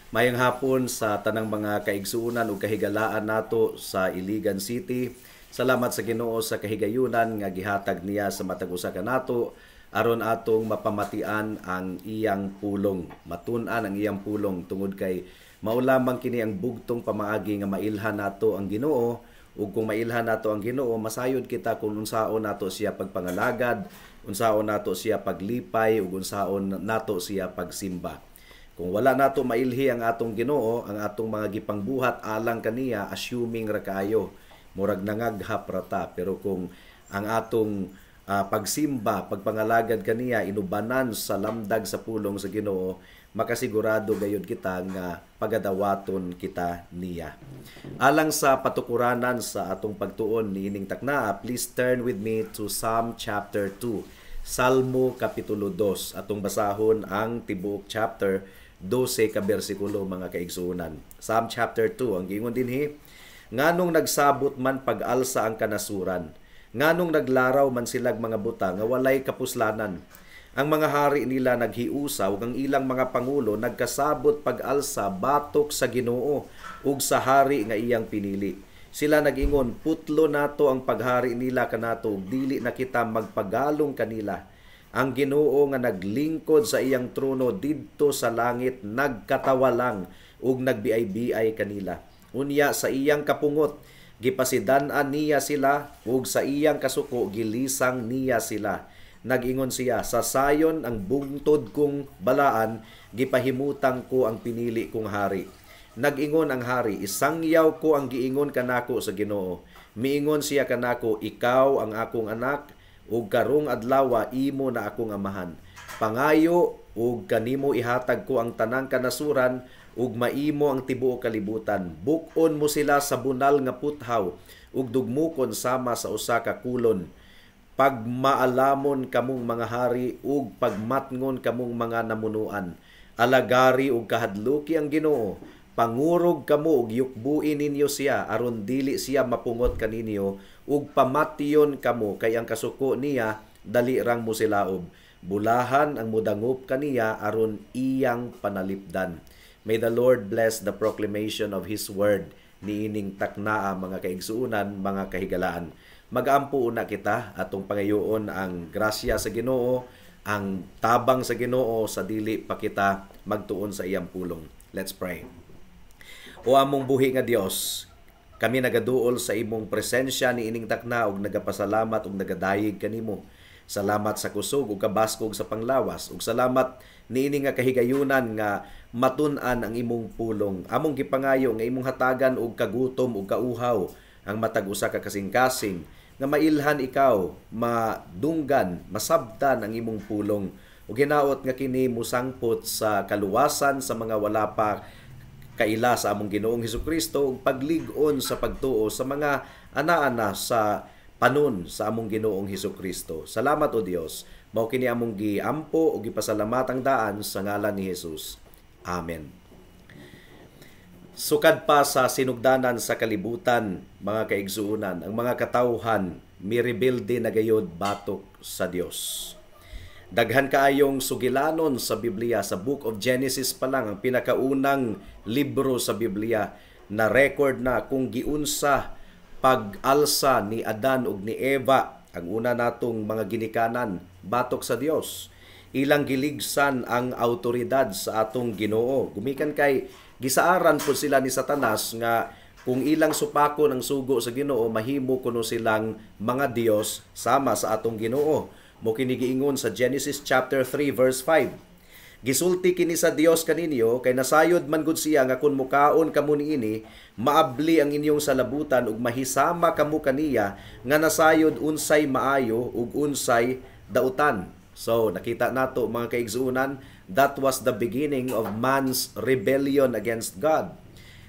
Maayong hapon sa tanang mga kaigsuonan ug kahigalaan nato sa Iligan City. Salamat sa Ginoo sa kahigayunan nga gihatag niya sa matag usa kanato aron atong mapamatian ang iyang pulong, matun-an ang iyang pulong, tungod kay mao lamang kini ang bugtong pamaagi nga mailhan nato ang Ginoo. Ug kung mailhan nato ang Ginoo, masayod kita kung unsaon nato siya pagpangalagad, unsaon nato siya paglipay ug unsaon nato siya pagsimba. Kung wala nato mailhi ang atong Ginoo, ang atong mga gipangbuhat alang kaniya, assuming ra kaayo, murag nangaghap ra ta. Pero kung ang atong pagsimba, pagpangalagad kaniya inubanan sa lamdag sa pulong sa Ginoo, makasigurado gayud kita nga pagadawaton kita niya. Alang sa patukuranan sa atong pagtuon niining taknaa, please turn with me to Psalm chapter 2. Salmo kapitulo 2. Atong basahon ang tibuok chapter, 12 ka bersikulo, mga kaigsuonan. Psalm chapter 2, ang giingon dinhi, "Nganong nagsabot man pag-alsa ang kanasuran? Nganong naglaraw man silag mga buta nga walay kapuslanan? Ang mga hari nila naghiusa ug ang ilang mga pangulo nagkasabot pag-alsa batok sa Ginoo ug sa hari nga iyang pinili. Sila nag-ingon, 'Putlo nato ang paghari nila kanato ug dili na kita magpagalong kanila.' Ang Ginoo nga naglingkod sa iyang trono didto sa langit nagkatawa lang ug nagbiay-biay kanila. Unya sa iyang kapungot gipasidan-an niya sila ug sa iyang kasuko gilisang niya sila. Nag-ingon siya, 'Sa sayon ang bungtod kong balaan, gipahimutang ko ang pinili kong hari.' Nag-ingon ang hari, 'Isangyaw ko ang giingon kanako sa Ginoo. Miingon siya kanako, 'Ikaw ang akong anak, ug karong adlawa imo na akong amahan. Pangayo ug kanimo ihatag ko ang tanang kanasuran ug maimo ang tibuok kalibutan. Buk-on mo sila sa bunal nga puthaw ug dugmukon sama sa usa ka kolon. Pagmaalamon kamong mga hari ug pagmatngon kamong mga namunuan. Alagari ug kahadluki ang Ginoo. Pangurog kamo ug yukbui ninyo siya aron dili siya mapungot kaninyo ug pamatyon kamo, kay ang kasuko niya dali rang mosilaob. Bulahan ang mudangop kaniya aron iyang panalipdan." May the Lord bless the proclamation of His word niining taknaa, mga kaigsuonan, mga kahigalaan. Magampo una kita, atong pangayoon ang grasya sa Ginoo, ang tabang sa Ginoo sa dili pa kita magtuon sa iyang pulong. Let's pray. O among buhi nga Dios, kami nagaduol sa imong presensya niining takna ug nagapasalamat ug nagadayig kanimo. Salamat sa kusog ug kabaskog sa panglawas ug salamat niini nga kahigayunan nga matun-an ang imong pulong. Among gipangayo nga imong hatagan og kagutom ug kauhaw ang matag usa ka kasing-kasing nga mailhan ikaw, madunggan, masabtan ang imong pulong. Ug hinaot nga kini musangpot sa kaluwasan sa mga wala pa kaila sa among Ginoong Hesukristo ug paglig-on sa pagtuo sa mga ana-ana sa panon sa among Ginoong Hesukristo. Salamat, O Dios. Mao kini among giampo ug gipasalamatang daan sa ngalan ni Jesus. Amen. Sukad pa sa sinugdanan sa kalibutan, mga kaigsuonan, ang mga katawhan mirebelde na gayod batok sa Dios. Daghan kaayong sugilanon sa Biblia. Sa Book of Genesis pa lang, ang pinakaunang libro sa Biblia, na record na kung giunsa pag-alsa ni Adan ug ni Eva, ang una natong mga ginikanan, batok sa Dios. Ilang giligsan ang autoridad sa atong Ginoo. Gumikan kay gisaaran po sila ni Satanas nga kung ilang supakon ang sugo sa Ginoo, mahimo kuno silang mga Dios sama sa atong Ginoo. Mao kini giingon sa Genesis chapter 3 verse 5. "Gisulti kini sa Dios kaninyo kay nasayod man gud siya nga kun mukaon kamo niini, maabli ang inyong salabutan ug mahisama kamo kaniya nga nasayod unsay maayo ug unsay dautan." So nakita nato, mga kaigsuonan, that was the beginning of man's rebellion against God.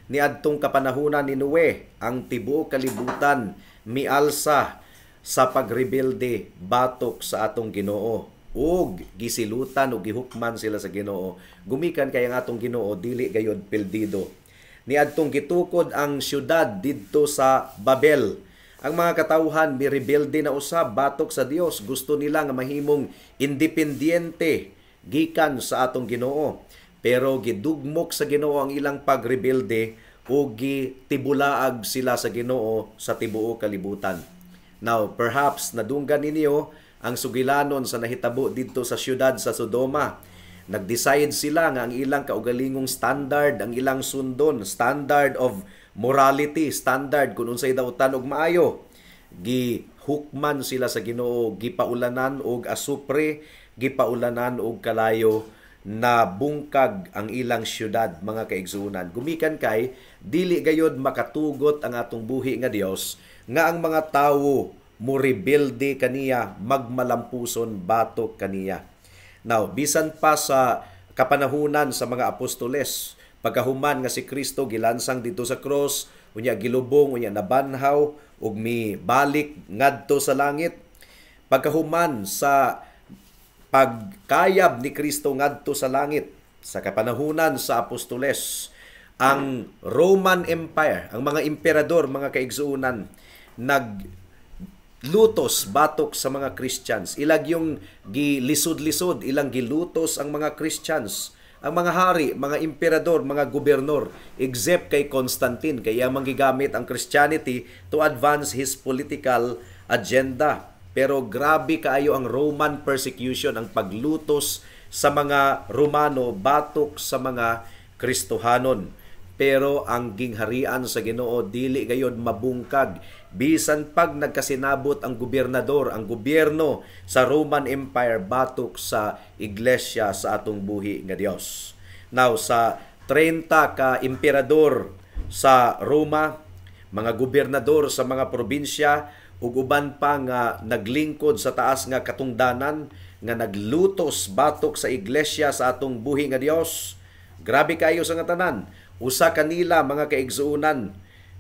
Niadtong kapanahunan ni Noe, ang tibuok kalibutan mialsa sa pagrebelde batok sa atong Ginoo ug gisilutan ug gihukman sila sa Ginoo, gumikan kay ang atong Ginoo dili gayod pildido. Niadtong gitukod ang syudad didto sa Babel, ang mga katawhan mirebelde na usab batok sa Dios. Gusto nila nga mahimong independyente gikan sa atong Ginoo. Pero gidugmok sa Ginoo ang ilang pagrebelde ug gitibulaag sila sa Ginoo sa tibuok kalibutan. Now, perhaps nadunggan ninyo ang sugilanon sa nahitabo didto sa siyudad sa Sodoma. Nag-decide sila nga ang ilang kaugalingong standard, ang ilang sundon, standard of morality, standard kung unsay dautan og maayo. Gihukman sila sa Ginoo, gipaulanan og asupre, gipaulanan og kalayo, na bungkag ang ilang syudad, mga kaigsuonan. Gumikan kay dili gayod makatugot ang atong buhi nga Dios nga ang mga tawo mo rebelde kaniya, magmalampuson batok kaniya. Now, bisan pa sa kapanahunan sa mga apostoles, pagkahuman nga si Kristo gilansang dito sa cross, unya gilubong, unya nabanhaw ug mi balik ngadto sa langit. Pagkahuman sa pagkayab ni Kristo ngadto sa langit, sa kapanahunan sa apostoles, ang Roman Empire, ang mga emperador, mga kaigsuonan, naglutos batok sa mga Christians. Ilag yung gilisod-lisod, ilang gilutos ang mga Christians. Ang mga hari, mga emperador, mga gobernador, except kay Constantine, kaya manggigamit ang Christianity to advance his political agenda. Pero grabe kaayo ang Roman persecution, ang paglutos sa mga Romano batok sa mga Kristohanon. Pero ang gingharian sa Ginoo dili gayod mabungkag bisan pag nagkasinabot ang gobernador, ang gobyerno sa Roman Empire batok sa iglesia sa atong buhi nga Dios. Now, sa 30 ka emperador sa Roma, mga gobernador sa mga probinsya ug uban pa nga naglingkod sa taas nga katungdanan nga naglutos batok sa iglesia sa atong buhi nga Dios, grabe kayo sa nga tanan. Usa kanila, mga kaigsuonan,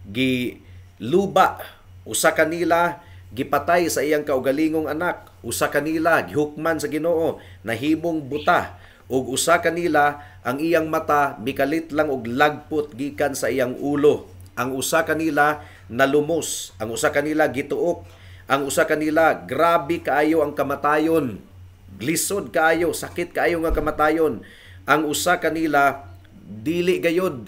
giluba, usa kanila gipatay sa iyang kaugalingong anak, usa kanila gihukman sa Ginoo, nahimong buta, ug usa kanila ang iyang mata mikalit lang og lagpot gikan sa iyang ulo. Ang usa kanila nalumos, ang usa kanila gituok, ang usa kanila grabe kaayo ang kamatayon, glisod kaayo, sakit kaayo nga kamatayon. Ang usa kanila dili gayod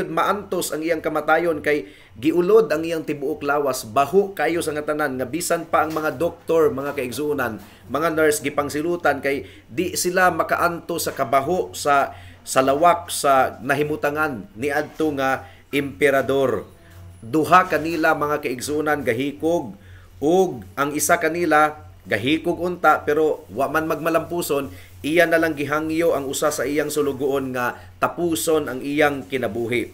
maantos ang iyang kamatayon kay giulod ang iyang tibuok lawas, baho kayo sa nga tanan nga bisan pa ang mga doktor, mga kaigsuonan, mga nurse, gipangsilutan kay di sila makaantos sa kabaho sa lawak sa nahimutangan niadto nga emperador. Duha kanila, mga kaigsuonan, gahikog, ug ang isa kanila gahikog unta pero wa man magmalampuson, iya na lang gihangyo ang usa sa iyang sulugoon nga tapuson ang iyang kinabuhi.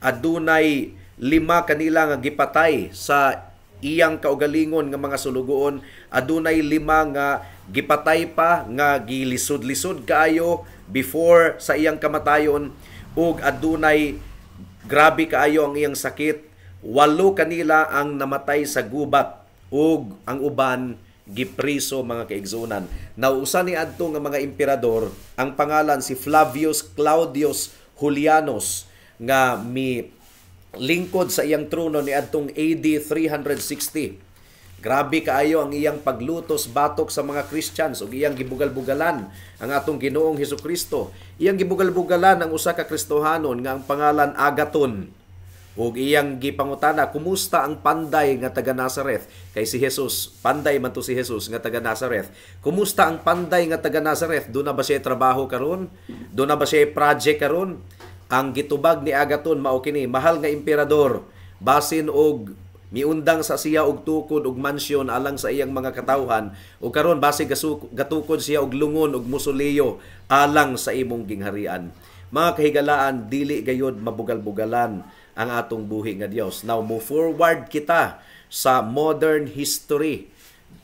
Adunay lima kanila nga gipatay sa iyang kaugalingon nga mga sulugoon, adunay lima nga gipatay pa nga gilisod-lisod kaayo before sa iyang kamatayon, ug adunay grabe kaayo ang iyang sakit. Walo kanila ang namatay sa gubat ug ang uban gipriso, mga kaigsuonan. Nausa ni adto nga mga emperador, ang pangalan si Flavius Claudius Julianus, nga mi lingkod sa iyang trono ni adtong AD 360. Grabe kaayo ang iyang paglutos batok sa mga Christians ug iyang gibugal-bugalan ang atong Ginoong Hesukristo. Iyang gibugal-bugalan ang usa ka Kristohanon nga ang pangalan Agaton. Ug iyang gipangutana, "Kumusta ang panday nga taga Nazareth?" Kay si Jesus, panday man to si Jesus nga taga Nazareth. "Kumusta ang panday nga taga Nazareth? Duna ba siya trabaho karon? Duna ba siya project karon?" Ang gitubag ni Agaton mao kini, "Mahal nga emperador, basin og miundang sa siya og tukod og mansyon alang sa iyang mga katawhan, ug karon basi gatukod siya og lungon og musoleo alang sa imong gingharian." Mga kahigalaan, dili gayod mabugal-bugalan ang atong buhi nga Dios. Now, move forward kita sa modern history.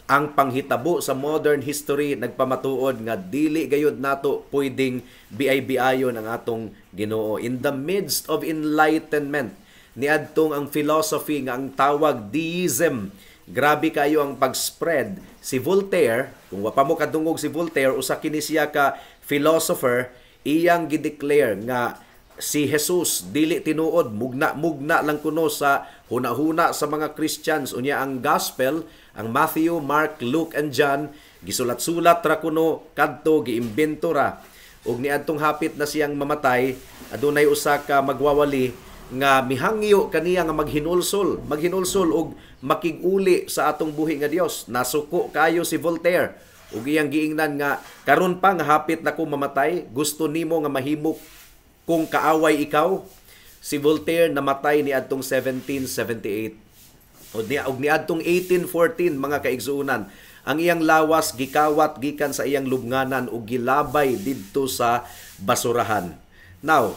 Ang panghitabo sa modern history nagpamatuod nga dili gayod nato pwedeng biay-biayon ang atong Ginoo. In the midst of enlightenment, niadtong ang philosophy nga ang tawag deism. Grabe kayo ang pag-spread. Si Voltaire, kung wa pa mo kadungog si Voltaire, usa kini siya ka philosopher, iyang gideclare nga si Jesus dili tinuod, mugna-mugna lang kuno sa huna-huna sa mga Christians. Unya ang gospel, ang Matthew, Mark, Luke and John, gisulat-sulat ra kuno kadto, giimbento ra. Ug niadtong hapit na siyang mamatay, adunay usa ka magwawali nga mihangyo kaniya nga maghinulsol, maghinulsol og makig-uli sa atong buhi nga Dios. Nasuko kayo si Voltaire ug iyang giingnan nga karon pa nga hapit na ko mamatay, gusto nimo nga mahimo kung kaaway ikaw. Si Voltaire namatay niadtong 1778. O niadtong 1814, mga kaigsuonan, ang iyang lawas gikawat gikan sa iyang lubnganan ug gilabay didto sa basurahan. Now,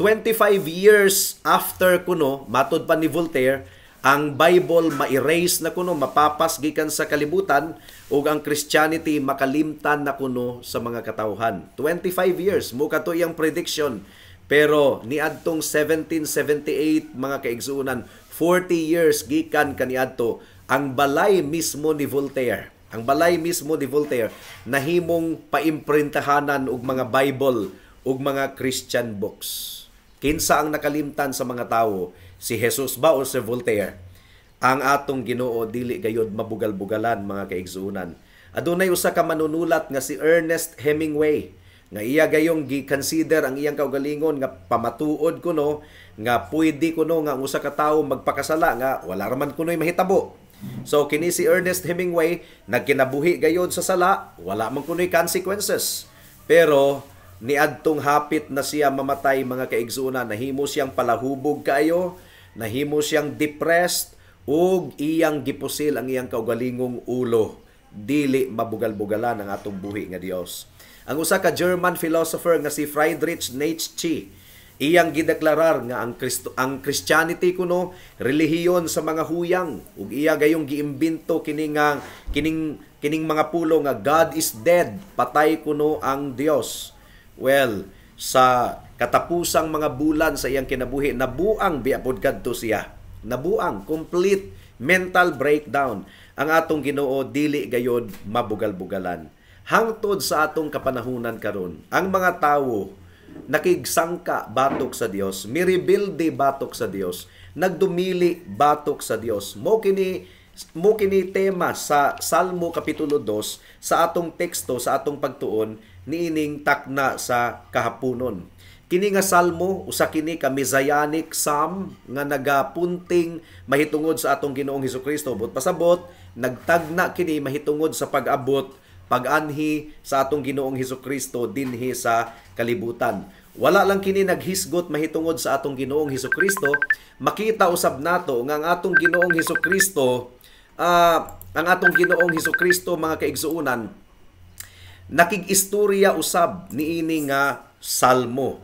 25 years after kuno, matod pa ni Voltaire, ang Bible ma-erase na kuno, mapapas gikan sa kalibutan ug ang Christianity makalimtan na kuno sa mga katawhan. 25 years mo kato iyang prediction. Pero niadtong 1778, mga kaigsuonan, 40 years gikan kaniadto, ang balay mismo ni Voltaire, ang balay mismo ni Voltaire nahimong paimprintahanan og mga Bible ug mga Christian books. Kinsa ang nakalimtan sa mga tawo? Si Jesus ba o si Voltaire? Ang atong Ginoo dili gayod mabugal-bugalan, mga kaigsuonan. Adunay usa ka manunulat nga si Ernest Hemingway nga iya gayong gi-consider ang iyang kaugalingon nga pamatuod kuno nga pwede kuno nga ang usa ka tawo magpakasala nga wala ra man kuno'y mahitabo. So kini si Ernest Hemingway nagkinabuhi gayod sa sala, wala man kuno'y consequences. Pero niadtong hapit na siya mamatay, mga kaigsuonan, nahimo siyang palahubog kaayo, nahimo siyang depressed ug iyang gipusil ang iyang kaugalingong ulo. Dili mabugal-bugalan ang atong buhi nga Dios. Ang usa ka German philosopher nga si Friedrich Nietzsche, iyang gideklarar nga ang Christianity kuno relihiyon sa mga huyang ug iya gayong giimbento kini nga kining kining mga pulo nga "God is dead", patay kuno ang Dios. Well, sa katapusang mga bulan sa iyang kinabuhi, nabuang biya pod kadto siya. Nabuang, complete mental breakdown. Ang atong Ginoo dili gayod mabugal-bugalan. Hangtod sa atong kapanahunan karon, ang mga tawo nakigsangka batok sa Dios, mirebelde batok sa Dios, nagdumili batok sa Dios. Mo kini tema sa Salmo kapitulo 2 sa atong teksto, sa atong pagtuon niining takna sa kahaponon. Kini nga salmo, usa kini ka messianic psalm nga nagapunting mahitungod sa atong Ginoong Hesukristo. But pasabot, nagtagna kini mahitungod sa pag-abot, pag-anhi sa atong Ginoong Hesukristo dinhi sa kalibutan. Wala lang kini naghisgot mahitungod sa atong Ginoong Hesukristo, makita usab nato nga ang atong Ginoong Hesukristo, ang atong Ginoong Hesukristo, mga kaigsuonan, nakig-istorya usab niini nga salmo.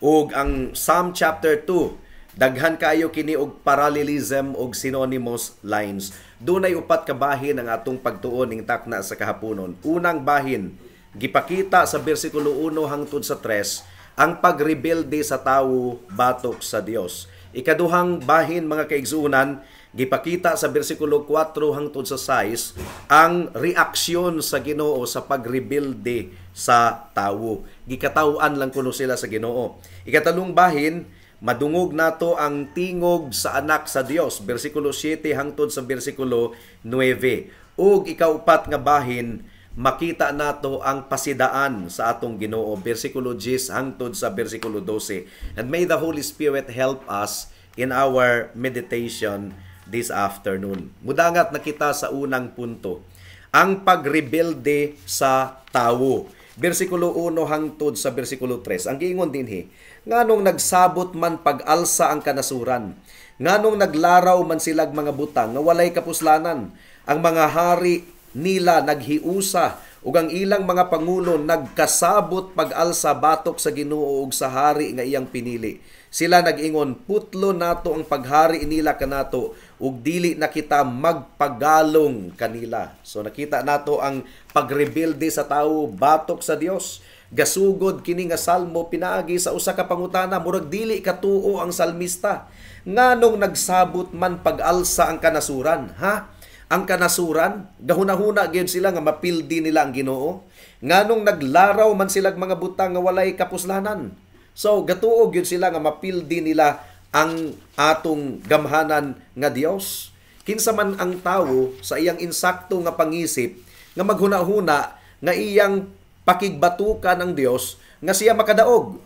Ug ang Psalm chapter 2, daghan kaayo kini og parallelism og synonymous lines. Dunay upat ka bahin ang atong pagtuon ning takna sa kahaponon. Unang bahin, gipakita sa bersikulo 1 hangtod sa 3 ang pagrebelde sa tawo batok sa Dios. Ikaduhang bahin, mga kaigsuonan, gipakita sa bersikulo 4 hangtod sa 6 ang reaksyon sa Ginoo sa pagrebelde sa tawo. Gikataw-an lang kuno sila sa Ginoo. Ikatalong bahin, madungog nato ang tingog sa anak sa Dios, bersikulo 7 hangtod sa bersikulo 9. Ug ikaupat nga bahin, makita nato ang pasidaan sa atong Ginoo, bersikulo 10 hangtod sa bersikulo 12. And may the Holy Spirit help us in our meditation this afternoon. Mudangat na kita sa unang punto, ang pagrebelde sa tawo. Bersikulo 1 hangtod sa bersikulo 3. Ang giingon dinhi, "Nganong nagsabot man pag-alsa ang kanasuran? Nganong naglaraw man silag mga butang nga walay kapuslanan? Ang mga hari nila naghiusa ug ang ilang mga pangulo nagkasabot pag-alsa batok sa Ginoo ug sa hari nga iyang pinili. Sila nag-ingon, 'Putlo nato ang paghari nila kanato ug dili na kita magpagalong kanila.'" So nakita nato ang pagrebelde sa tawo batok sa Dios. Gasugod kini nga salmo pinaagi sa usa ka pangutana, murag dili katuo ang salmista. "Nganong nagsabot man pag-alsa ang kanasuran?" Ha? Ang kanasuran, gahuna-huna gyud sila nga mapildi nila ang Ginoo. "Nganong naglaraw man sila mga butang nga walay kapuslanan?" So gatuo gyud sila nga mapildi nila ang atong gamhanan nga Dios. Kinsa man ang tawo sa iyang insakto nga pangisip nga maghuna-huna nga iyang pakigbatukan ang Dios nga siya makadaog?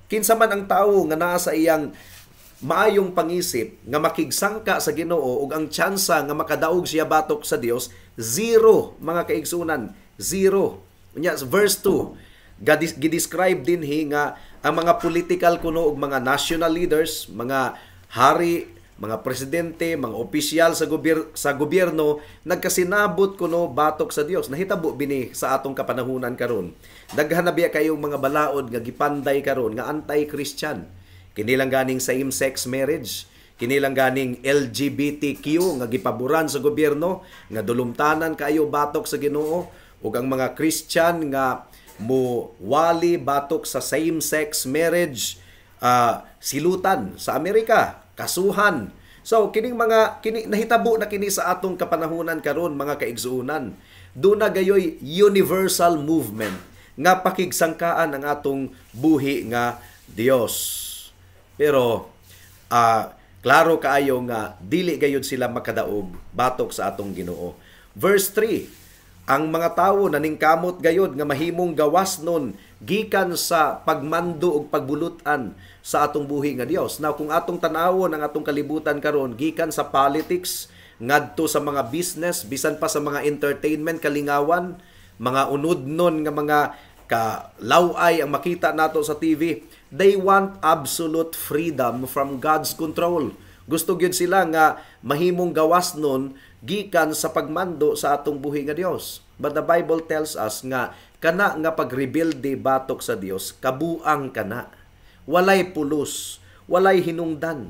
Kinsa man ang tawo nga naa sa iyang maayong pangisip nga makigsangka sa Ginoo ug ang tsansa nga makadaog siya batok sa Dios, zero, mga kaigsunan, zero. Unya, verse 2, gi-describe dinhi nga ang mga political kuno ug mga national leaders, mga hari, mga presidente, mga opisyal sa gobyerno nagkasinabot kuno batok sa Dios. Nahitabo bini sa atong kapanahunan karon. Daghan na biya kayong mga balaod nga gipanday karon nga anti-Christian. Kini lang ganing same-sex marriage, kini lang ganing LGBTQ nga gipaboran sa gobyerno, nga dulumtanan kaayo batok sa Ginoo, ug ang mga Christian nga mo wali batok sa same-sex marriage, silutan sa Amerika, kasuhan. So kining mga kini nahitabo na kini sa atong kapanahunan karon, mga kaigsuonan. Duna gayoy universal movement nga pakigsangkaan ang atong buhi nga Dios. Pero klaro kaayo nga dili gayud sila makadaog batok sa atong Ginoo. Verse 3, ang mga tawo naningkamot gayud nga mahimong gawas nun gikan sa pagmando ug pagbulutan sa atong buhi nga Dios. Now kung atong tan-awon ang atong kalibutan karon gikan sa politics ngadto sa mga business, bisan pa sa mga entertainment, kalingawan, mga unudnon nga mga kalaway ang makita nato sa TV, they want absolute freedom from God's control. Gusto gyud sila nga mahimong gawas nun gikan sa pagmando sa atong buhi nga Dios. But the Bible tells us nga kana nga pagrebelde batok sa Dios, kabuang kana. Walay pulos, walay hinungdan.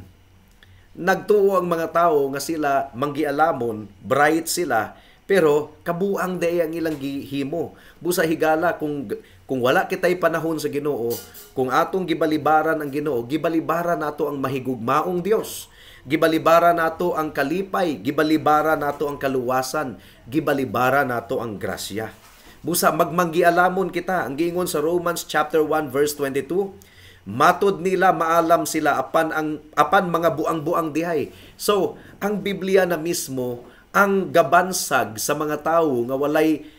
Nagtuo ang mga tao nga sila manggialamon, bright sila, pero kabuang day ang ilang gihimo. Busa higala kung wala kitay panahon sa Ginoo, kung atong gibalibaran ang Ginoo, gibalibaran nato ang mahigugmaong Dios. Gibalibaran nato ang kalipay, gibalibaran nato ang kaluwasan, gibalibaran nato ang grasya. Busa magmanggialamon kita. Ang giingon sa Romans chapter 1 verse 22, matod nila maalam sila apan mga buang-buang dihay. So, ang Biblia na mismo ang gabansag sa mga tawo nga walay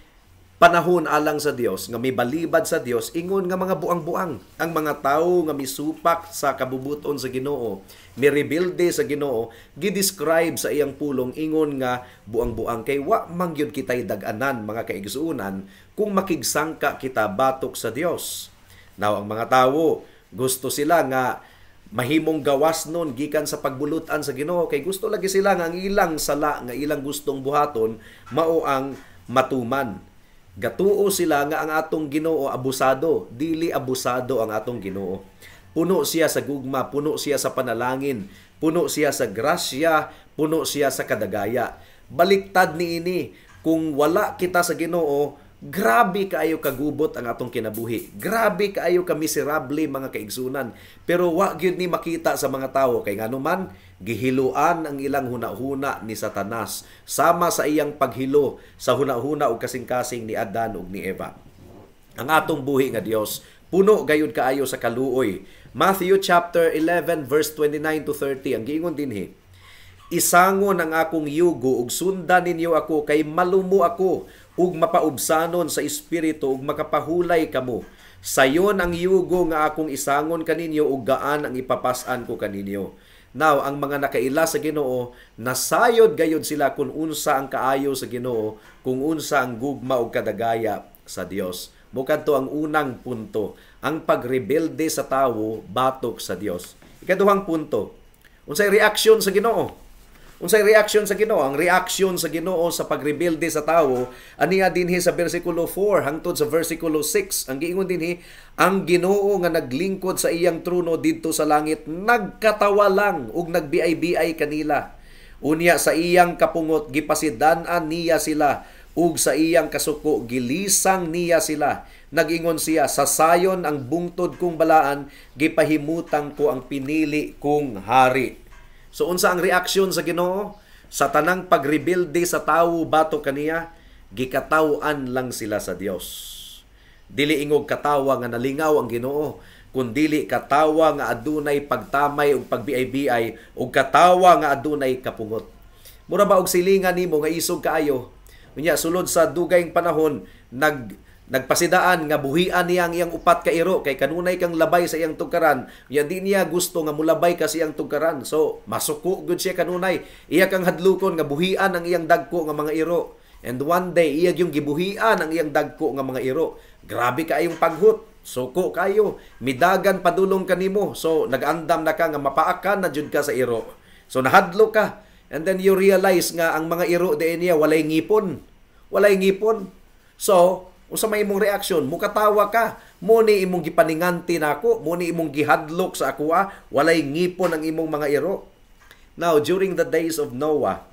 panahon alang sa Dios, nga mibalibad sa Dios, ingon nga mga buang-buang. Ang mga tawo nga misupak sa kabubuton sa Ginoo, mirebelde sa Ginoo, gi-describe sa iyang pulong ingon nga buang-buang. Kay wa man gyud kitay dag-anan, mga kaigsuonan, kung makigsangka kita batok sa Dios. Now ang mga tawo gusto sila nga mahimong gawas nun gikan sa pagbulutan sa Ginoo, kay gusto lagi sila nga ang ilang sala nga ilang gustong buhaton mao ang matuman. Gatuo sila nga ang atong Ginoo abusado, dili abusado ang atong Ginoo. Puno siya sa gugma, puno siya sa panalangin, puno siya sa grasya, puno siya sa kadagaya. Baliktad niini, kung wala kita sa Ginoo, grabe kaayo kagubot ang atong kinabuhi. Grabe kaayo ka miserable, mga kaigsunan. Pero wa gyud ni makita sa mga tawo kay nganuman gihiluan ang ilang hunahuna ni Satanas sama sa iyang paghilo sa hunahuna ug kasing-kasing ni Adan ug ni Eva. Ang atong buhi nga Dios puno gayud kaayo sa kaluoy. Matthew chapter 11 verse 29 to 30 ang giingon dinhi, isangon ang akong yugo ug sundan ninyo ako kay malumo ako ug mapaubsanon sa espiritu ug makapahulay kamo. Sayon ang yugo nga akong isangon kaninyo ug gaan ang ipapas-an ko kaninyo. Now, ang mga nakaila sa Ginoo, nasayod gayod sila kung unsa ang kaayo sa Ginoo, kung unsa ang gugma ug kadagaya sa Dios. Mukadto ang unang punto, ang pagrebelde sa tawo batok sa Dios. Ikaduhang punto, unsay reaksyon sa Ginoo? Unsay reaksyon sa Ginoo? Ang reaksyon sa Ginoo sa pagrebelde sa tawo aniya dinhi sa bersikulo 4 hangtod sa bersikulo 6. Ang giingon dinhi, ang Ginoo nga naglingkod sa iyang trono didto sa langit nagkatawa lang ug nagbiay-biay kanila. Unya sa iyang kapungot gipasidan-an niya sila ug sa iyang kasuko gilisang niya sila. Nag-ingon siya, sa sayon ang bungtod kong balaan, gipahimutang ko ang pinili kong hari. So unsa ang reaksyon sa Ginoo sa tanang pagrebelde sa tawo batok kaniya? Gikataw-an lang sila sa Dios. Dili ingog katawa nga nalingaw ang Ginoo, kundili katawa nga adunay pagtamay ug pagbiay-biay ug katawa nga adunay kapungot. Mura ba og silingan nimo nga isog kaayo? Unya sulod sa dugayng panahon nag Nagpasidaan nga buhian niya ang iyang upat ka iro kay kanunay kang labay sa iyang tugkaran. Ya di niya gusto nga mulabay ka sa iyang tugkaran. So masuko gud siya kanunay. Iya kang hadlukon nga buhian ang iyang dagko nga mga iro. And one day iya yung gibuhian ang iyang dagko nga mga iro. Grabe kaayong paghut. Suko kayo, midagan padulong kanimo. So nagandam na ka nga mapaakan na jud ka sa iro. So nahadlo ka. And then you realize nga ang mga iro diay niya walay ngipon. Walay ngipon. So unsa may imong reaksyon? Mukatawa ka. Mo ni imong gipaninganti nako, mo ni imong gihadlok sa akoa, walay ngipon ang imong mga iro. Now, during the days of Noah,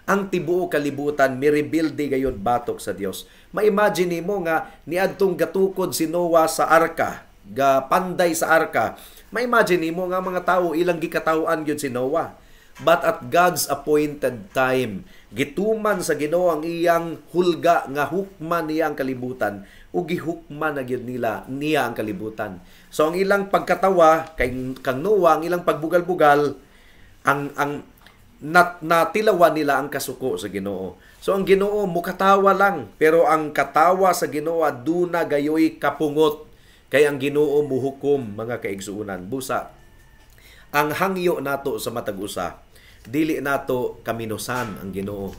ang tibuok kalibutan mirebelde gayud batok sa Dios. Ma-imagine nimo nga niadtong gatukod si Noah sa arka, ga panday sa arka. Ma-imagine nimo nga mga tawo ilang gikataw-an gyud si Noah. But at God's appointed time, gituman sa Ginoo ang iyang hulga nga hukman niya ang kalibutan ug gihukman na gyud nila niya ang kalibutan. So ang ilang pagkatawa kay kang Noah, ang ilang pagbugal-bugal, ang natilawan nila ang kasuko sa Ginoo. So ang Ginoo mukatawa lang, pero ang katawa sa Ginoo aduna gayoy kapungot kay ang Ginoo muhukom, mga kaigsuonan. Busa ang hangyo nato sa matag usa, dili nato kaminusan ang Ginoo.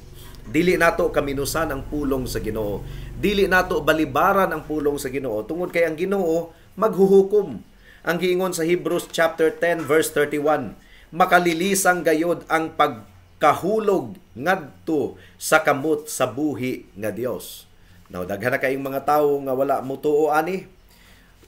Dili nato kaminusan ang pulong sa Ginoo. Dili nato balibaran ang pulong sa Ginoo tungod kay ang Ginoo maghuhukom. Ang giingon sa Hebrews chapter 10 verse 31, makalilisang gayod ang pagkahulog ngadto sa kamot sa buhi nga Dios. Now daghan na kayong mga tawo nga wala motuo ani.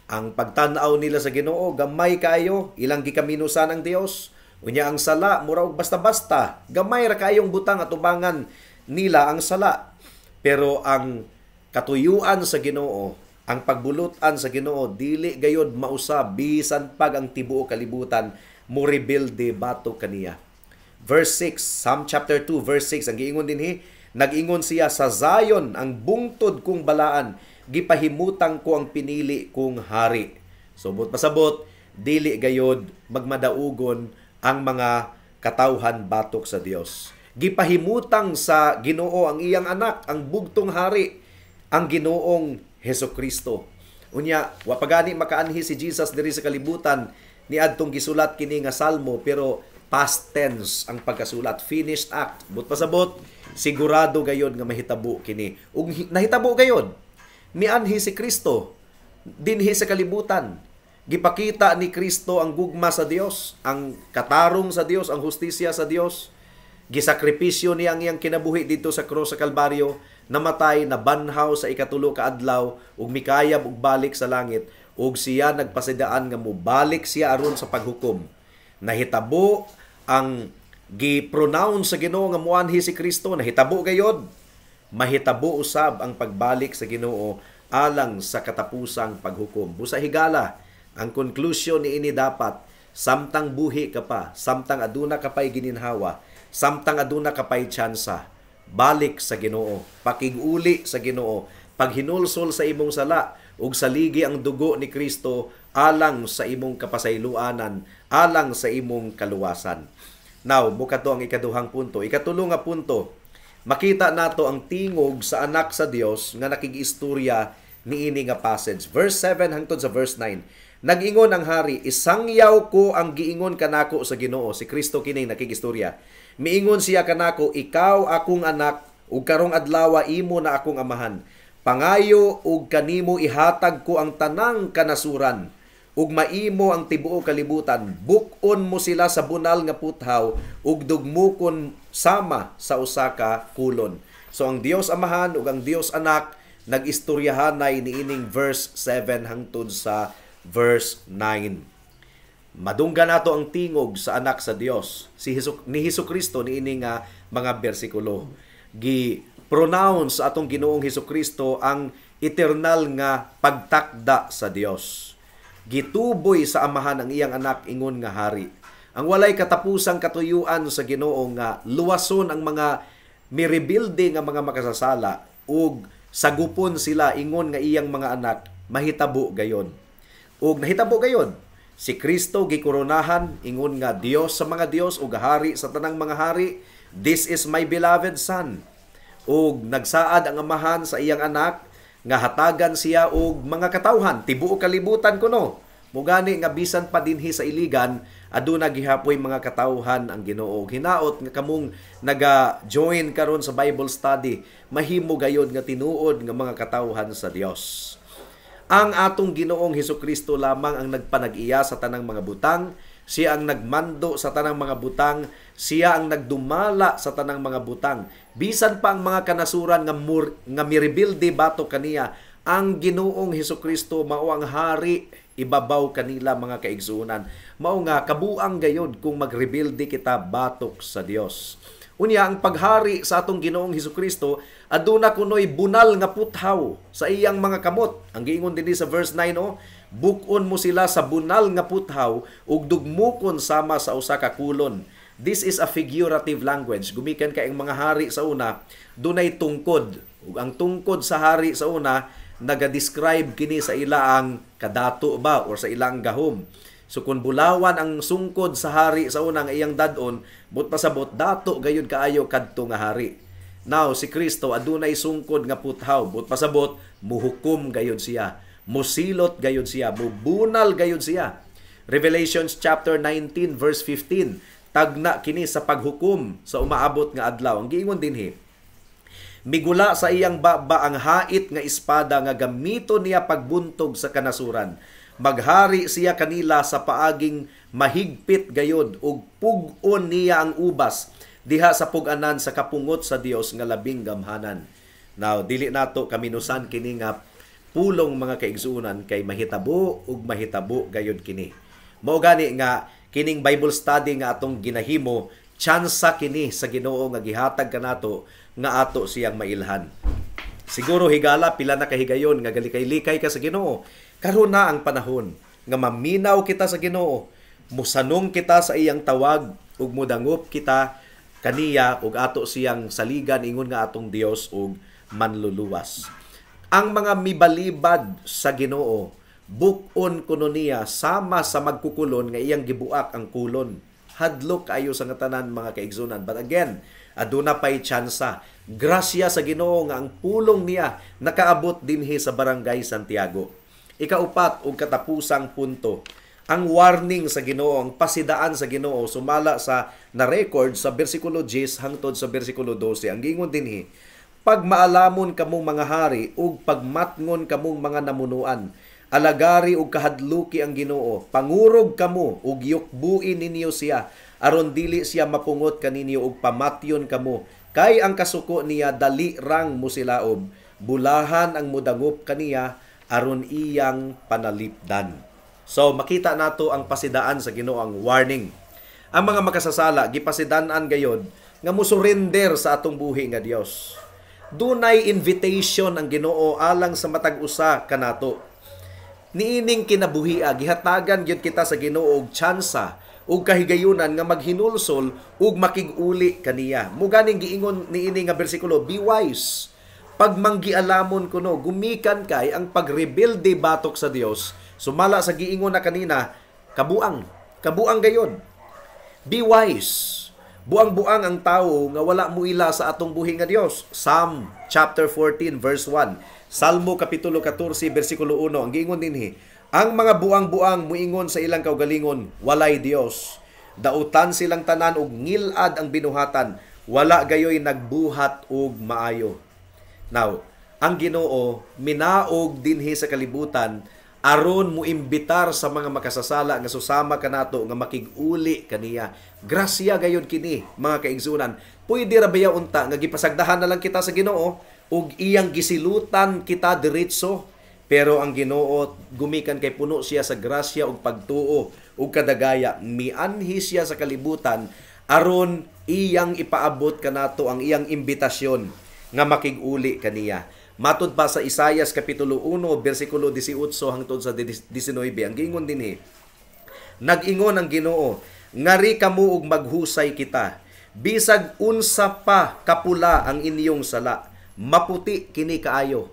Ang pagtan-aw nila sa Ginoo gamay kaayo, ilang gikaminusan ang Dios. Unya ang sala mura og basta-basta, gamay ra kayong butang atubangan nila ang sala. Pero ang katuyuan sa Ginoo, ang pagbulutan sa Ginoo dili gayod mausab bisan pag ang tibuok kalibutan mo rebelde batok kaniya. Verse 6, Psalm chapter 2 verse 6, ang giingon dinhi, nag-ingon siya sa Zion, ang bungtod kong balaan, gipahimutang ko ang pinili kong hari. So but pasabot, dili gayod magmadaugon ang mga katawhan batok sa Dios. Gipahimutang sa Ginoo ang iyang anak, ang bugtong hari, ang Ginoong Hesukristo. Unya, wa pa gani makaanhi si Jesus diri sa kalibutan niadtong gisulat kini nga salmo, pero past tense ang pagkasulat, finished act. But pasabot, sigurado gayod nga mahitabo kini. Ug nahitabo gayod. Mianhi si Kristo dinhi sa kalibutan. Gipakita ni Kristo ang gugma sa Dios, ang katarong sa Dios, ang hustisya sa Dios. Gisakripisyo niya ang iyang kinabuhi didto sa krus sa Kalbaryo, namatay, nabanhaw sa ikatulo ka adlaw ug mikayab og balik sa langit, ug siya nagpasidaan nga mobalik siya aron sa paghukom. Nahitabo ang gi-pronounce sa Ginoo nga moanhi si Kristo, nahitabo gayod. Mahitabo usab ang pagbalik sa Ginoo alang sa katapusang paghukom. Busa higala, ang conclusion niini dapat, samtang buhi ka pa, samtang aduna ka pa'y gininhawa, samtang aduna ka pa'y tsansa, balik sa Ginoo, pakig-uli sa Ginoo, paghinulsol sa imong sala, ug saligi ang dugo ni Kristo alang sa imong kapasayloanan, alang sa imong kaluwasan. Now, mukato ang ikaduhang punto. Ikatulo nga punto, makita nato ang tingog sa anak sa Dios nga nakigistorya niini nga passage. Verse 7 hangtod sa verse 9. Nag-ingon ang hari, isangyaw ko ang giingon kanako sa Ginoo. Si Kristo kini nakigistorya. Miingon siya kanako, ikaw akong anak, ug karong adlawa imo na akong amahan. Pangayo ug kanimo ihatag ko ang tanang kanasuran, ug maimo ang tibuok kalibutan. Buk-on mo sila sa bunal nga puthaw, ug dugmukon sama sa usa ka kulon. So ang Dios Amahan ug ang Dios Anak nag-istoryahanay niining verse 7 hangtod sa verse 9. Madunggan nato ang tingog sa anak sa Dios, si ni Hesukristo niini nga mga bersikulo. Gi-pronounce sa atong Ginoong Hesukristo ang eternal nga pagtakda sa Dios. Gituboy sa Amahan ang iyang anak ingon nga hari. Ang walay katapusang katuyuan sa Ginoo nga luwason ang mga mirebilde nga mga makasasala ug sagupon sila ingon nga iyang mga anak, mahitabo gayon. Ug nahitabo gayon, si Kristo gikoronahan ingon nga Dios sa mga Dios ug hari sa tanang mga hari. This is my beloved Son. Ug nagsaad ang Amahan sa iyang anak nga hatagan siya og mga katawhan tibuok kalibutan kuno. Mugani nga bisan pa dinhi sa Iligan aduna gihapoy mga katawhan ang Ginoo. Hinaot nga kamong naga-join karon sa Bible study mahimo gayod nga tinuod nga mga katawhan sa Dios. Ang atong Ginoong Hesukristo lamang ang nagpanag-iya sa tanang mga butang. Siya ang nagmando sa tanang mga butang, siya ang nagdumala sa tanang mga butang. Bisan pa ang mga kanasuran nga mirebilde batok kaniya, ang Ginoong Hesukristo mao ang hari ibabaw kanila, mga kaigsuonan. Mao nga kabuang gayod kung magrebilde kita batok sa Dios. Unya ang paghari sa atong Ginoong Hesukristo aduna kunoy bunal nga puthaw sa iyang mga kamot. Ang giingon dinhi sa verse 9 oh, buk-on mo sila sa bunal nga puthaw ug dugmukon sama sa usa ka kulon. This is a figurative language. Gumikan kay ang mga hari sa una dunay tungkod. Ug ang tungkod sa hari sa una naga-describe kini sa ilaang kadato ba or sa ilang gahom. So kung bulawan ang sungkod sa hari sa una nga iyang dad-on, but pasabot dato gayud kaayo kadto nga hari. Now si Kristo adunay sungkod nga puthaw, but pasabot muhukom gayud siya, musilot gayud siya, mubunal gayud siya. Revelations chapter 19 verse 15, tagna kini sa paghukom sa umaabot nga adlaw. Ang giingon dinhi, migula sa iyang baba ang hait nga espada nga gamiton niya pagbuntog sa kanasuran. Maghari siya kanila sa paaging mahigpit gayod ug pug-on niya ang ubas diha sa pug-anan sa kapungot sa Dios nga labing gamhanan. Now dili nato kaminusan kini nga pulong, mga kaigsuonan, kay mahitabo ug mahitabo gayod kini. Mao gani nga kining Bible study nga atong ginahimo, tsansa kini sa Ginoo nga gihatag kanato nga ato siyang mailhan. Siguro higala pila na kahigayon nga galikay-likay ka sa Ginoo. Karon na ang panahon nga maminaw kita sa Ginoo, musanong kita sa iyang tawag ug mudangop kita kaniya ug ato siyang saligan ingon nga atong Dios ug manluluwas. Ang mga mibalibad sa Ginoo, buk-on kuno niya sama sa magkukulon nga iyang gibuak ang kulon. Hadlok kaayo sa nga tanan, mga kaigsunan. But again, aduna pay tsansa. Grasya sa Ginoo nga ang pulong niya nakaabot dinhi sa Barangay Santiago. Ikaupat ug katapusang punto, ang warning sa Ginoo, ang pasidaan sa Ginoo sumala sa na-record sa bersikulo 10 hangtod sa bersikulo 12. Ang giingon dinhi, pagmaalamon kamong mga hari ug pagmatngon kamong mga namunuan, alagari ug kahadluki ang Ginoo, pangurog kamo ug yukbuin ninyo siya aron dili siya mapungot kaninyo ug pamatyon kamo, kay ang kasuko niya dali rang musilaob, bulahan ang mudangop kaniya aron iyang panalipdan. So makita nato ang pasidaan sa Ginoo, ang warning. Ang mga makasasala gipasidan-an gayod nga musurrender sa atong buhi nga Dios. Dunay invitation ang Ginoo alang sa matag usa kanato. Niining kinabuhia gihatagan gyud kita sa Ginoo og tsansa ug kahigayunan nga maghinulsol ug makig-uli kaniya. Muganing giingon niini nga bersikulo, be wise. Pagmanggialamon kuno, gumikan kay ang pagrebelde batok sa Dios. Sumala sa giingon na kanina, kabuang, kabuang gayod. Be wise. Buang-buang ang tawo nga wala muila sa atong buhi nga Dios. Psalm chapter 14 verse 1. Salmo kapitulo 14 bersikulo 1. Ang giingon dinhi, ang mga buang-buang muingon sa ilang kaugalingon, walay Dios. Dautan silang tanan og ngilad ang binuhatan, wala gayoy nagbuhat og maayo. Now, ang Ginoo minaog dinhi sa kalibutan aron muimbitar sa mga makasasala nga susama kanato nga makig-uli kaniya. Grasya gayud kini, mga kaigsunan. Pwede ra baya unta nga gipasagdahan na lang kita sa Ginoo ug iyang gisilutan kita diretso, pero ang Ginoo gumikan kay puno siya sa grasya ug pagtuo ug kadagaya, mianhi siya sa kalibutan aron iyang ipaabot kanato ang iyang imbitasyon nga makig-uli kaniya. Matud pa sa Isayas kapitulo 1 bersikulo 18 hangtod sa 19, ang giingon dinhi, nag-ingon ang Ginoo, ngari kamo og maghusay kita, bisag unsa pa kapula ang inyong sala, maputi kini kaayo.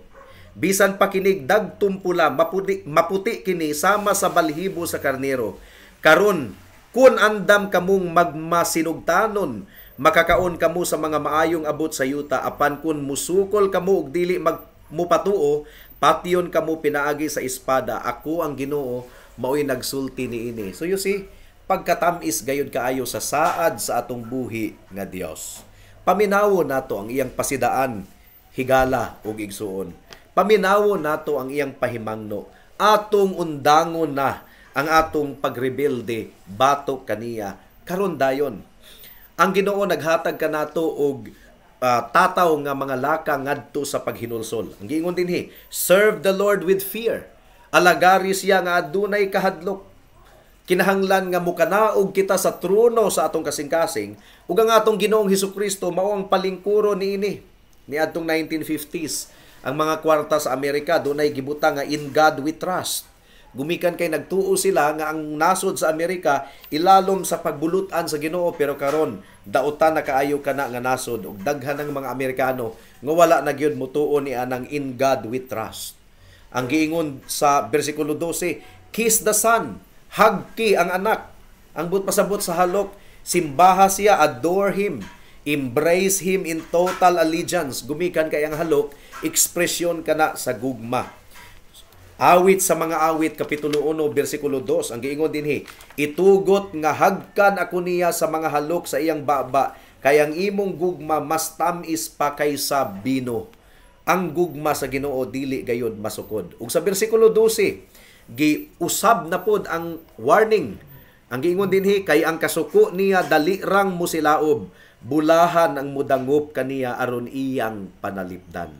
Bisan pa kinig dagtum pula, maputi, maputi kini sama sa balhibo sa karnero. Karon kun andam kamong magmasinugtanon, makakaon kamo sa mga maayong abot sa yuta, apan kun musukol kamo og dili mupatuo, patyon kamo pinaagi sa espada. Ako ang Ginoo, mao'y nagsulti niini. So you see, pagkatamis gayud kaayo sa saad sa atong buhi nga Dios. Paminawon nato ang iyang pasidaan, higala ug igsuon. Paminawon nato ang iyang pahimangno. Atong undangon na ang atong pagrebelde batok kaniya karon dayon. Ang Ginoo naghatag kanato og tataw nga mga laka ngadto sa paghinulsol. Ang giingon dinhi, serve the Lord with fear. Alagari siya nga adunay kahadlok. Kinahanglan nga mukanaog kita sa trono sa atong kasing-kasing ug ang atong Ginoong Hesukristo mao ang palingkuro niini. Niadtong 1950s, ang mga kwarta sa Amerika dunay gibutang nga "In God We Trust." Gumikan kay nagtuo sila nga ang nasod sa Amerika ilalom sa pagbulutan sa Ginoo, pero karon dautan na kaayo kana nga nasod ug daghan ng mga Amerikano nga wala na gyud motuo ni anang "In God We Trust." Ang giingon sa bersikulo 12, "Kiss the Son," hagki ang anak. Ang but pasabot sa halok, simbaha siya, adore Him, embrace Him in total allegiance. Gumikan kay ang halok, ekspresyon kana sa gugma. Awit sa mga Awit, kapitulo 1, bersikulo 2, ang giingon dinhi, "Itugot nga hagkan ako niya sa mga halok sa iyang baba, kay ang imong gugma mas tamis pa kaysa bino." Ang gugma sa Ginoo dili gayod masukod. Ug sa bersikulo 12, giusab na pod ang warning. Ang giingon dinhi, "Kay ang kasuko niya dali rang musilaob, bulahan ang mudangop kaniya aron iyang panalipdan."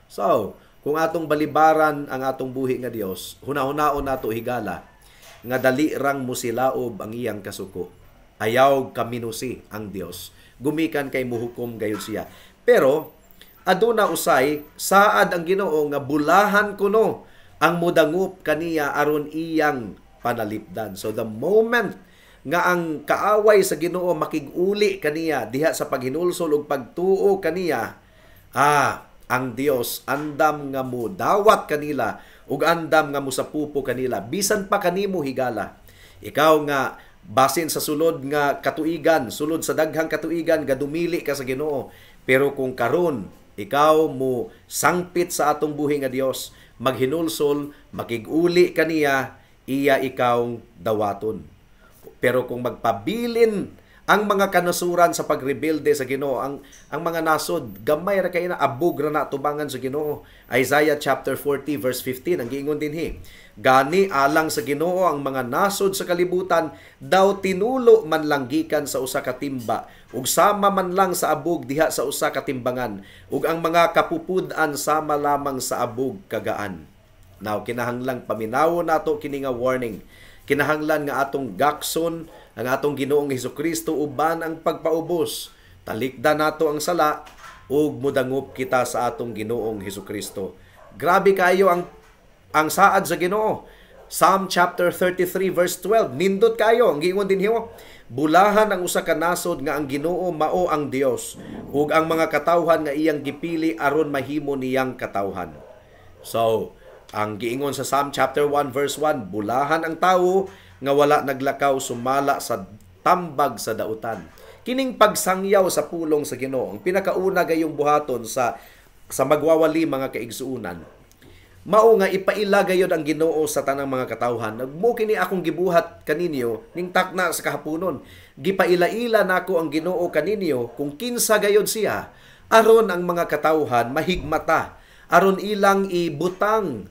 So, kung atong balibaran ang atong buhi nga Dios, hunahunaon nato, higala, nga dali rang musilaob ang iyang kasuko. Ayaw kaminusi ang Dios. Gumikan kay muhukom gayud siya. Pero aduna usay saad ang Ginoo nga bulahan kuno ang mudangup kaniya aron iyang panalipdan. So the moment nga ang kaaway sa Ginoo makig-uli kaniya diha sa paghinulsol ug pagtuo kaniya, ang Dios andam nga mo dawat kanila ug andam nga mosapupo kanila, bisan pa kanimo, higala. Ikaw nga basin sa sulod nga katuigan, sulod sa daghang katuigan, gadumili ka sa Ginoo, pero kung karon ikaw mo sangpit sa atong buhi nga Dios, maghinulsol, makig-uli kaniya, iya ikaw dawaton. Pero kung magpabilin ang mga kanasuran sa pagrebelde sa Ginoo, ang mga nasod gamay ra kay na, abog ra na tubangan sa Ginoo. Isaiah chapter 40 verse 15, ang giingon dinhi, "Gani alang sa Ginoo ang mga nasod sa kalibutan daw tinulo man lang gikan sa usa ka timba ug sama man lang sa abog diha sa usa ka timbangan, ug ang mga kapupud-an sama lamang sa abog kagaan." Now, kinahanglang paminawo nato kini nga warning. Kinahanglan nga atong gakson ang atong Ginoong Hesukristo uban ang pagpaubos. Talikdan nato ang sala ug mudangop kita sa atong Ginoong Hesukristo. Grabe kayo ang saad sa Ginoo. Psalm chapter 33 verse 12. Nindot kayo, ang giingon dinhi, "Bulahan ang usa ka nasod nga ang Ginoo mao ang Dios ug ang mga katawhan nga iyang gipili aron mahimo niyang katawhan." So, ang giingon sa Psalm chapter 1 verse 1, "Bulahan ang tawo nga wala naglakaw sumala sa tambag sa dautan." Kining pagsangyaw sa pulong sa Ginoo, ang pinakauna gayong buhaton sa magwawali, mga kaigsuunan, mao nga ipaila gayod ang Ginoo sa tanang mga katawhan. Mao kini akong gibuhat kaninyo ning takna sa kahaponon. Gipaila-ila nako ang Ginoo kaninyo kung kinsa gayod siya aron ang mga katawhan mahigmata, aron ilang ibutang,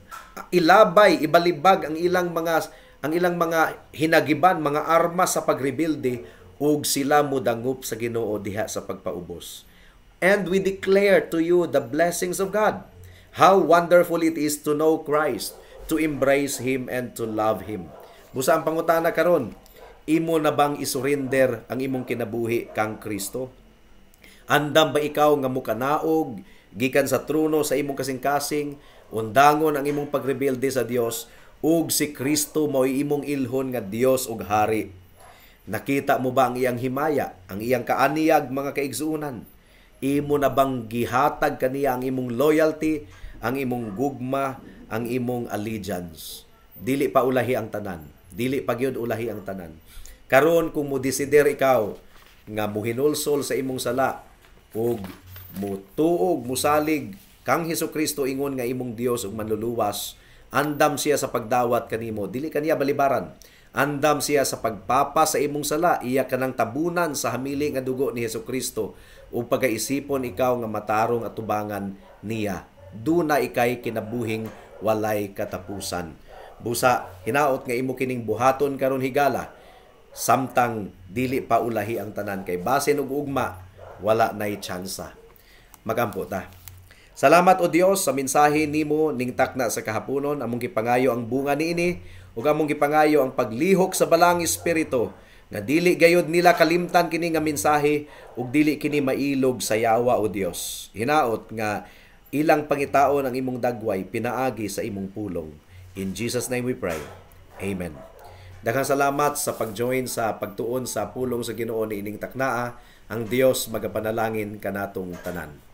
ilabay, ibalibag ang ilang mga hinagiban, mga armas sa pagrebelde ug sila modangop sa Ginoo diha sa pagpaubos. And we declare to you the blessings of God. How wonderful it is to know Christ, to embrace Him and to love Him. Busa ang pangutana karon, imo na bang isurrender ang imong kinabuhi kang Kristo? Andam ba ikaw nga mukanaog gikan sa trono sa imong kasing-kasing, undangon ang imong pagrebelde sa Dios ug si Kristo mao'y imong ilhon nga Dios ug Hari? Nakita mo ba ang iyang himaya, ang iyang kaaniyag, mga kaigsuonan? Imo na bang gihatag kaniya ang imong loyalty, ang imong gugma, ang imong allegiance? Dili pa ulahi ang tanan. Dili pa gyud ulahi ang tanan. Karon, kung mo desider ikaw nga muhinulsol sa imong sala ug mutuog, musalig Kang Hesukristo ingon nga imong Dios ug manluluwas, andam siya sa pagdawat kanimo, dili kaniya balibaran. Andam siya sa pagpapa sa imong sala, iya kanang tabunan sa hamili nga dugo ni Hesukristo ug pagaisipon ikaw nga matarong atubangan niya. Duna ikay kinabuhing walay katapusan. Busa hinaot nga imo kining buhaton karon higala, samtang dili pa ulahi ang tanan, kay basin og ugma wala nay tsansa. Magampo ta. Salamat, O Dios, sa mensahe nimo ning takna sa kahaponon. Among gipangayo ang bunga niini ug among gipangayo ang paglihok sa Balaang Espiritu nga dili gayod nila kalimtan kini nga mensahe ug dili kini mailog sa yawa, O Dios. Hinaot nga ilang pangitaon ang imong dagway pinaagi sa imong pulong. In Jesus' name we pray. Amen. Daghang salamat sa pag-join sa pagtuon sa pulong sa Ginoo niining taknaa. Ang Dios magapanalangin kanatong tanan.